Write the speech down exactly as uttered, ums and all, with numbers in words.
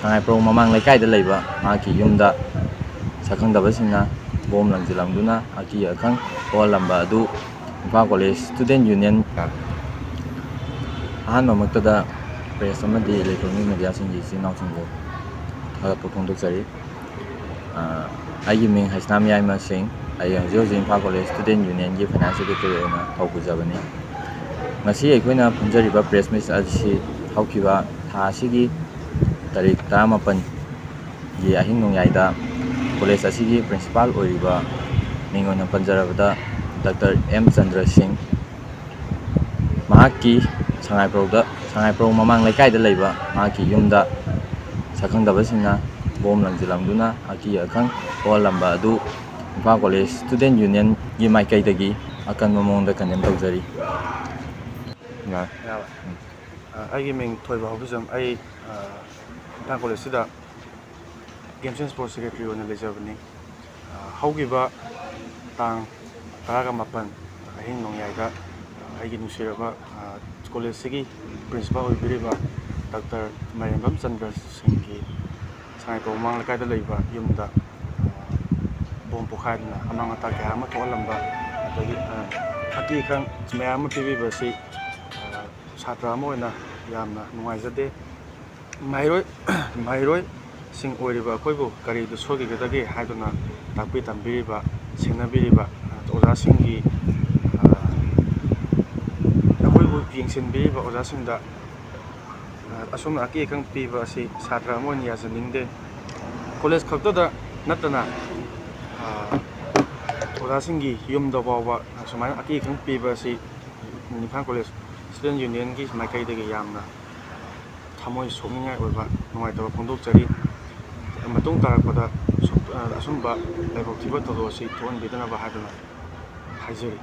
ꯁꯉꯥꯏꯄ꯭ꯔꯧ ꯃꯃꯥꯡ ꯂꯩꯀꯥꯏꯗ ꯂꯩꯕ ꯃꯍꯥꯛꯀꯤ ꯌꯨꯝꯗ ꯁꯛꯈꯪꯗꯕꯁꯤꯡꯅ ꯕꯣꯝ ꯂꯪꯁꯤꯜꯂꯝꯗꯨꯅ ꯑꯀꯤ ꯑꯈꯪ ꯊꯣꯛꯍꯜꯂꯝꯕ ꯑꯗꯨ ꯏꯝꯐꯥꯜ ꯀꯣꯂꯦꯖ ꯁ꯭ꯇꯨꯗꯦꯟ ꯌꯨꯅꯤꯌꯟ ꯑꯍꯥꯟꯕꯃꯛꯇꯗ ꯄ꯭ꯔꯦꯁ ꯑꯃꯗꯤ ꯏꯂꯦꯛꯇ꯭ꯔꯣꯅꯤꯛ ꯃꯦꯗꯤꯌꯥꯁꯤꯡꯒꯤ ꯏꯆꯤꯜ ꯏꯅꯥꯎꯁꯤꯡꯕꯨ ꯊꯥꯒꯠꯄ ꯐꯣꯡꯗꯣꯛꯆꯔꯤ꯫ ꯑ, ꯑꯩꯒꯤ ꯃꯤꯡ ꯍꯩꯁꯅꯥꯝ ꯌꯥꯏꯃ ꯁꯤꯡ꯫ ꯑꯩ ꯍꯧꯖꯤꯛ ꯍꯧꯖꯤꯛ ꯏꯝꯐꯥꯜ ꯀꯣꯂꯦꯖ ꯁ꯭ꯇꯨꯗꯦꯟ ꯌꯨꯅꯤꯌꯟꯒꯤ ꯐꯥꯏꯅꯥꯟꯁ ꯁꯦꯀ꯭ꯔꯦꯇꯔꯤ ꯑꯣꯏꯅ ꯊꯧ ꯄꯨꯖꯕꯅꯤ꯫ ꯉꯁꯤ ꯑꯩꯈꯣꯏꯅ ꯐꯝꯖꯔꯤꯕ ꯄ꯭ꯔꯦꯁ ꯃꯤꯠ ꯑꯁꯤ ꯍꯧꯈꯤꯕ ꯊꯥ ꯑꯁꯤꯒꯤ ꯇꯥꯔꯤꯛ ꯇꯔꯥꯃꯥꯄꯟꯒꯤ ꯑꯍꯤꯡ ꯅꯣꯡꯌꯥꯏꯗ ꯀꯣꯂꯦꯖ ꯑꯁꯤꯒꯤ ꯄ꯭ꯔꯤꯟꯁꯤꯄꯥꯜ ꯑꯣꯏꯔꯤꯕ ꯃꯤꯡ ꯑꯣꯏꯅ ꯄꯟꯖꯔꯕꯗ ꯗꯥꯛꯇꯔ ꯑꯦꯝ ꯆꯟꯗ꯭ꯔ ꯁꯤꯡ, ꯃꯍꯥꯛꯀꯤ ꯁꯉꯥꯏꯄ꯭ꯔꯧꯗ, ꯁꯉꯥꯏꯄ꯭ꯔꯧ ꯃꯃꯥꯡ ꯂꯩꯀꯥꯏꯗ ꯂꯩꯕ ꯃꯍꯥꯛꯀꯤ ꯌꯨꯝꯗ ꯁꯛꯈꯪꯗꯕꯁꯤꯡꯅ ꯕꯣꯝ ꯂꯪꯁꯤꯜꯂꯝꯗꯨꯅ ꯑꯀꯤ ꯑꯈꯪ ꯊꯣꯛꯍꯜꯂꯝꯕ ꯑꯗꯨ ꯏꯝꯐꯥꯜ ꯀꯣꯂꯦꯖ ꯁ꯭ꯇꯨꯗꯦꯟ ꯌꯨꯅꯤꯌꯟꯒꯤ ꯃꯥꯏꯀꯩꯗꯒꯤ ꯑꯀꯟꯕ ꯃꯑꯣꯡꯗ ꯀꯟꯗꯦꯝ ꯇꯧꯖꯔꯤ꯫ ꯌꯥꯔꯦ꯫ ꯌꯥꯔꯦ꯫ ꯑ, ꯑꯩꯒꯤ ꯃꯤꯡ ꯊꯣꯏꯕ ꯍꯧꯕꯤꯖꯝ꯫ ꯑꯩ, ꯑ, ꯏꯝꯐꯥꯜ ꯀꯣꯂꯦꯖꯁꯤꯗ ꯒꯦꯝꯁ ꯑꯦꯟ ꯁ꯭ꯄꯣꯔꯠꯁ ꯁꯦꯀ꯭ꯔꯦꯇꯔꯤ ꯑꯣꯏꯅ ꯂꯩꯖꯕꯅꯤ꯫ ꯑ, ꯍꯧꯈꯤꯕ ꯇꯥꯡ ꯇꯔꯥꯒ ꯃꯥꯄꯟ ꯑꯍꯤꯡ ꯅꯣꯡꯌꯥꯏꯗ, ꯑ, ꯑꯩꯒꯤ ꯅꯨꯡꯁꯤꯔꯕ, ꯑ, ꯀꯣꯂꯦꯖꯁꯤꯒꯤ ꯄ꯭ꯔꯤꯟꯁꯤꯄꯥꯜ ꯑꯣꯏꯕꯤꯔꯤꯕ ꯗꯥꯛꯇꯔ ꯃꯥꯏꯔꯦꯝꯕꯝ ꯆꯟꯗ꯭ꯔ ꯁꯤꯡꯒꯤ ꯁꯉꯥꯏꯄ꯭ꯔꯧ ꯃꯃꯥꯡ ꯂꯩꯀꯥꯏꯗ ꯂꯩꯕ ꯌꯨꯝꯗ, ꯑ, ꯕꯣꯝ ꯄꯣꯈꯥꯏꯗꯨꯅ ꯑꯃꯥꯡ ꯑꯇꯥ ꯀꯌꯥ ꯑꯃ ꯊꯣꯛꯍꯜꯂꯝꯕ, ꯑꯗꯒꯤ, ꯑ, ꯑꯀꯤ ꯑꯈꯪ ꯃꯌꯥꯝ ꯑꯃ ꯄꯤꯕꯤꯕ ꯑꯁꯤ, ꯑ, ꯁꯥꯇ꯭ꯔ ꯑꯃ ꯑꯣꯏꯅ ꯌꯥꯝꯅ ꯅꯨꯡꯉꯥꯏꯖꯗꯦ꯫ ꯃꯍꯩꯔꯣꯏ, ꯃꯍꯩꯔꯣꯏꯁꯤꯡ ꯑꯣꯏꯔꯤꯕ ꯑꯩꯈꯣꯏꯕꯨ ꯀꯔꯤꯗ ꯁꯣꯏꯈꯤꯒꯗꯒꯦ ꯍꯥꯏꯗꯨꯅ ꯇꯥꯛꯄꯤ ꯇꯝꯕꯤꯔꯤꯕ, ꯁꯦꯟꯅꯕꯤꯔꯤꯕ, ꯑ, ꯑꯣꯖꯥꯁꯤꯡꯒꯤ, ꯑ, ꯑꯩꯈꯣꯏꯕꯨ ꯌꯦꯡꯁꯤꯟꯕꯤꯔꯤꯕ ꯑꯣꯖꯥꯁꯤꯡꯗ, ꯑ, ꯑꯁꯨꯝꯅ ꯑꯀꯤ ꯑꯈꯪ ꯄꯤꯕ ꯑꯁꯤ ꯁꯥꯇ꯭ꯔ ꯑꯃ ꯑꯣꯏꯅ ꯌꯥꯖꯅꯤꯡꯗꯦ꯫ ꯀꯣꯂꯦꯖ ꯈꯛꯇꯗ ꯅꯠꯇꯅ, ꯑ, ꯑꯣꯖꯥꯁꯤꯡꯒꯤ ꯌꯨꯝꯗ ꯐꯥꯎꯕ ꯁꯨꯃꯥꯏꯅ ꯑꯀꯤ ꯑꯈꯪ ꯄꯤꯕ ꯑꯁꯤ ꯏꯝꯐꯥꯜ ꯀꯣꯂꯦꯖ ꯁ꯭ꯇꯨꯗꯦꯟ ꯌꯨꯅꯤꯌꯟꯒꯤ ꯃꯥꯏꯀꯩꯗꯒꯤ ꯌꯥꯝꯅ ꯊꯃꯣꯏ ꯁꯣꯛꯅꯤꯡꯉꯥꯏ ꯑꯣꯏꯕ ꯅꯨꯡꯉꯥꯏꯇꯕ ꯐꯣꯡꯗꯣꯛꯆꯔꯤ꯫ ꯃꯇꯨꯡ ꯇꯥꯔꯛꯄꯗ ꯁꯨꯝ-, ꯑꯁꯨꯝꯕ ꯂꯥꯏꯕꯛ ꯊꯤꯕ ꯊꯧꯗꯣꯛ ꯑꯁꯤ ꯊꯣꯛꯍꯟꯕꯤꯗꯅꯕ ꯍꯥꯏꯗꯨꯅ ꯍꯥꯏꯖꯔꯤ꯫